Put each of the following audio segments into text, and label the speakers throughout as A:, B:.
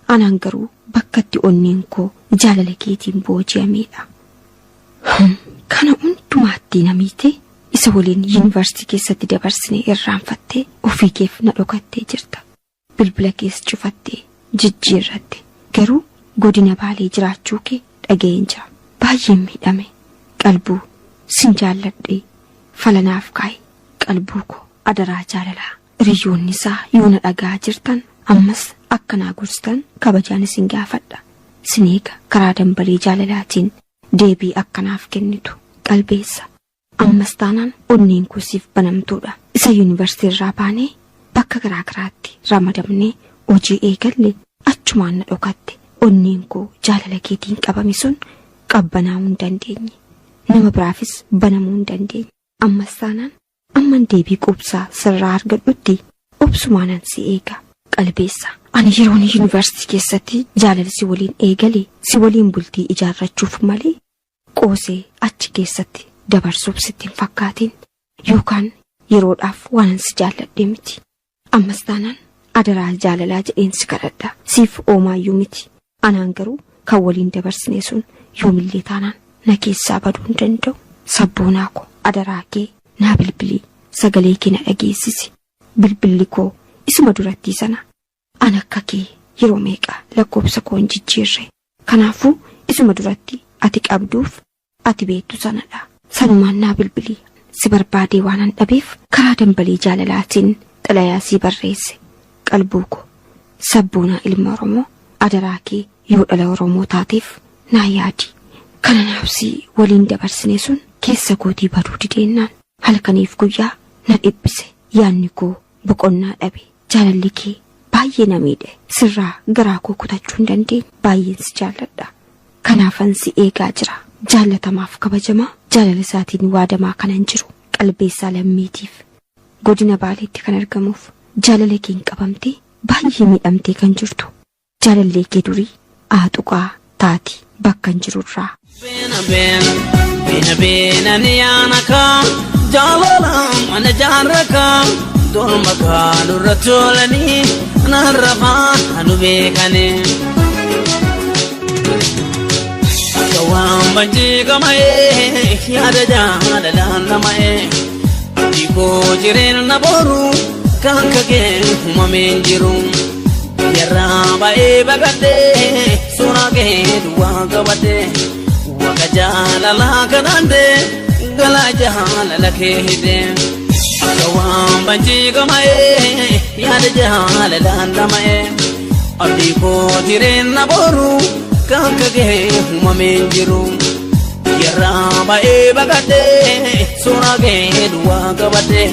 A: Anaan garuu bakkatti onneen koo jaalala keetiin booji'ameedha. Kana hundumaatti na miite isa waliin yuunivarsiitii keessatti dabarsine irraanfattee ofii keef na dhokattee jirta. Bilbila kees cufattee jijjiirratte garuu godina Baalee jiraachuu kee dhaga'een jira. Baay'een miidhame. Qalbuu sin jaalladhee falanaaf kaa'i. Qalbuu koo adaraa jaalalaa. Hiriyoonni isaa yoo na dhaga'aa jirtan ammas akka naa gorsitan kabajaan isin gaafadha. Sin eega karaa dambalii jaalalaatiin deebii akkanaaf kennitu qalbeessa. Ammas taanaan onneen koo siif banamtuudha. Isa yuunivarsiitii irraa baanee bakka garaa garaatti ramadamnee hojii eegalle achumaan na dhokatte. Onneen koo jaalala keetiin qabame sun qabbanaa'uu hin dandeenye. Nama biraafis banamuu hin dandeenye. Ammas taanaan amman deebii quubsaa sirraa argadhutti obsumaanan si eega. Qalbeessa. Ani yeroon yuunivarsiitii keessatti jaalala si waliin eegale si waliin bultii ijaarrachuuf malee qoosee achi keessatti dabarsuuf sitti hin fakkaatin yookaan yeroodhaaf waanan si jaalladhe miti. Ammas taanaan adaraa jaalalaa jedheen si kadhadha. Siif oomaayyuu miti. Anaan garuu kan waliin dabarsine sun yoomillee taanaan na keessaa baduu hin danda'u. Sabboonaa koo adaraa kee naa bilbilii sagalee kee na dhageessisi. Bilbilli koo isuma durattii sana. An akka kee yeroo meeqa lakkoobsa koo hin jijjiirre. Kanaafuu isuma duratti ati qabduuf ati beektu sanadha. Sanumaan naa bilbilii si barbaadee waanan dhabeef karaa dambalii jaalalaatiin xalayaa sii barreesse. Qalbuu koo sabboonaa ilma Oromoo adaraa kee yoo dhala Oromoo taateef naa yaadi. Kana naafsi waliin dabarsine sun keessa kootii baduu dideennaan halkaniif guyyaa na dhiphise. Yaadni koo boqonnaa dhabe. Jaalalli kee baay'ee na miidhe. Sirraa garaa koo kutachuu hin dandeenye. Baay'een si jaalladha. Kanaafan si eegaa jira. Jaallatamaaf kabajamaa jaalala isaatiin waadamaa kanan jiru qalbeessaa lammiitiif godina Baaleetti kan argamuuf jaalala keen qabamtee baay'ee miidhamtee kan jirtu jaalallee kee durii aaxuqaa taati bakkan jirurraa.
B: Beena beena beena beena ni yaana kaa jaalala mana jaarra kaa dolma kaa nurra tolanii narra faa nu beekanii. Akka waan banjii qama'ee yaada jaalalaan lama'ee abdii koo jireenya boru kan kakee uumameen jiru. Yarraa ba'ee baqadhee suuraa kee duwwaa qabadhee waqa jaalalaa kanaan galaa jaalala kee hidhee. Akka waan banjii qama'ee yaada jaalalaan lama'ee abdii koo jireenya boru kan kakee uumameen jiru. Yarraa ba'ee baqadhee suuraa kee duwwaa qabadhee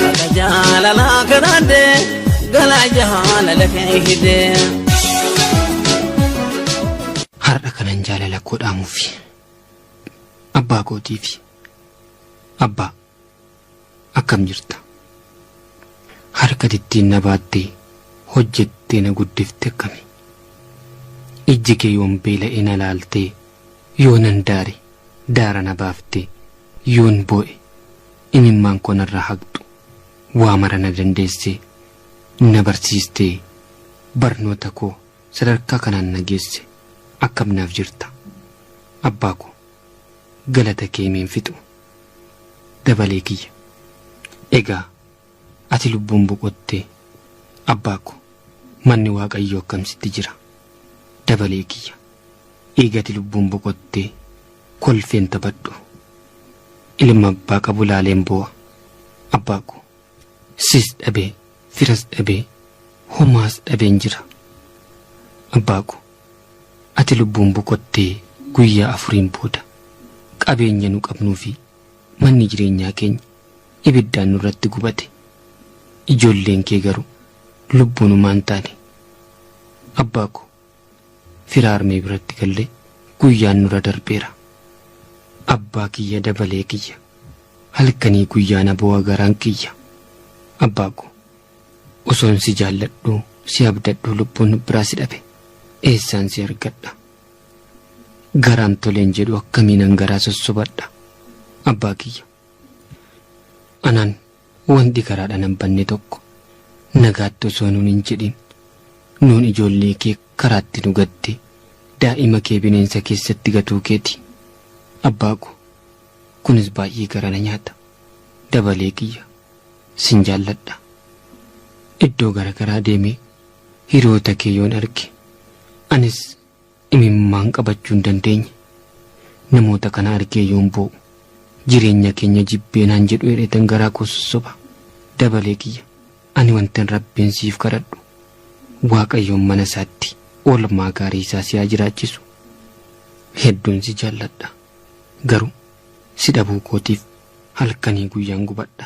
B: waqa jaalalaa kanaan galaa jaalala kee hidhee.
C: Har'a kanan jaalala koo dhaamuufi abbaa kootiifi abbaa akkam jirta? Harka ittiin na baattee hojjettee na guddifte akkami? Ijji kee yoon beela'e na laaltee yoo nan daare daara na baaftee yoon boo'e imimmaan koo narraa haqxu waa mara na dandeessee na barsiistee barnoota koo sadarkaa kanaan na geesse akkam naaf jirta? Abbaa koo galata kee himeen fixu dabalee kiyya. Egaa ati lubbuun boqottee abbaa koo manni waaqayyoo akkam sitti jira dabalee kiyya. Eegati lubbuun boqottee kolfeen taphadhu ilma abbaa qabu laaleen boo'a abbaa koo sis dhabee firas dhabee homaas dhabeen jira. Abbaa koo ati lubbuun boqottee guyyaa afuriin booda qabeenya nu qabnuu fi manni jireenyaa keenya ibiddaan nurratti gubate. Ijoolleen kee garuu lubbuunumaan taane. Abbaa koo fira harmee biratti gallee guyyaan nurra darbeera. Abbaa kiyya dabalee kiyya halkanii guyyaa na boo'a garaan kiyya. Abbaa koo osoon si jaalladhuu si abdadhuu lubbuun biraa si dhabe eessaan si argadha? Garaan toleen jedhu akkamiinan garaa sossobadha? Abbaa kiyya anaan wanti karaadhaan hin banne tokko nagaatti osoo nuun hin jedhin Nuun ijoollee kee karaatti nu gatte daa'ima kee bineensa keessatti gatuu keeti. Abbaa ko kunis baay'ee gara na nyaata. Dabalee kiyya sin jaalladha. Iddoo garagaraa deemee hiriyoota kee yoon arge anis imimmaan qabachuu hin dandeenye. Namoota kana argee yoon boo'u jireenya keenya jibbee naan jedhu jedheetan garaa koo sossoba. Dabalee kiyya ani wantan Rabbiin siif kadhadhu Waaqayyoon mana isaatti oolmaa gaarii isaa si haa jiraachisu. Hedduun si jaalladha. Garuu si dhabuu kootiif halkanii guyyaan gubadha.